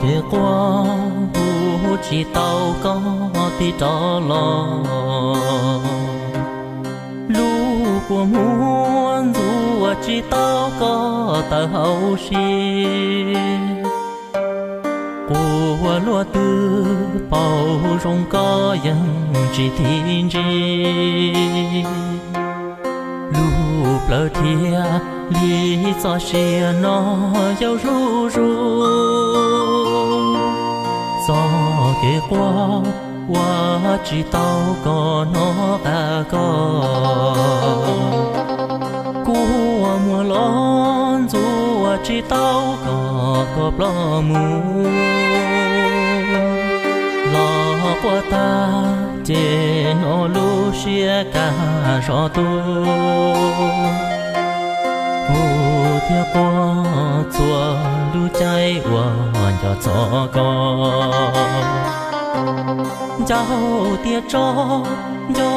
Ces quaj hu tsis tau koj tig rov los, lub kua muag ntxuav tsis tau koj tawm hauv siab. Quaj luaj twg paus zoo koj yeej tsis thim ntsib. Lub plawv thiab li txoj sia no yau zuj zus, txoj kev quaj ua tsis tau koj hnov qab koj. Kua muag los ntxuav tsis tau koj, koj ploj mus los quaj tag ces hnov lub siab kaj zog tuaj. Kuv thiaj quaj txhua lub caij uas nco txog koj. Ncauj tias tso, nco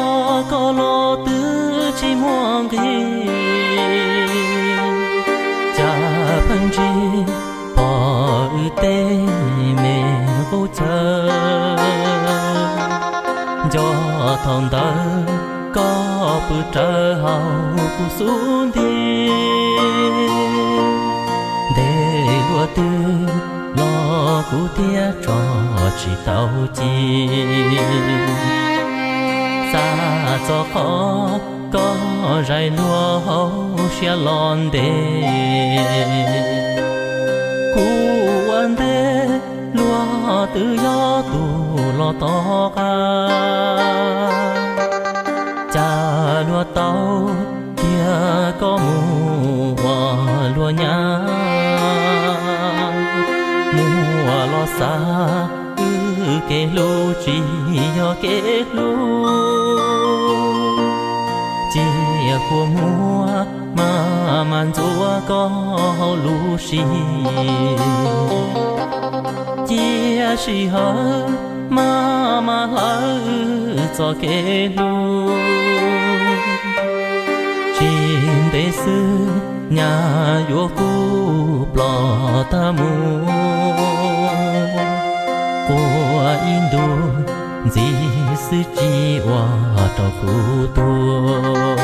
koj los twb tsis muaj nqis. Cas pheej ntsib pom wb tej me qub chaw, nco thaum ntawd koj pw rawv hauv kuv xub ntiag. Ntev luaj twg los kuv thiaj tso tsis tau ci. Xav txog qhov koj zais luag hauv siab los ntev. Kuv ua ntej luag twb yog tus los tom qab, cas luag tau tias koj mus ua luag nyab. Muaj los xav wb kev hlub tsis yog kev hlub, cia kua muag mas mas ntxuav koj hauv lub siab. Cia sij hawm mas mas hlawv wb txoj kev hlub. Tsis ntev xwb nyaj yuav kuj ploj tag mus, quaj ib ntus ntxiv xwb tsis ua rau kuv tuag.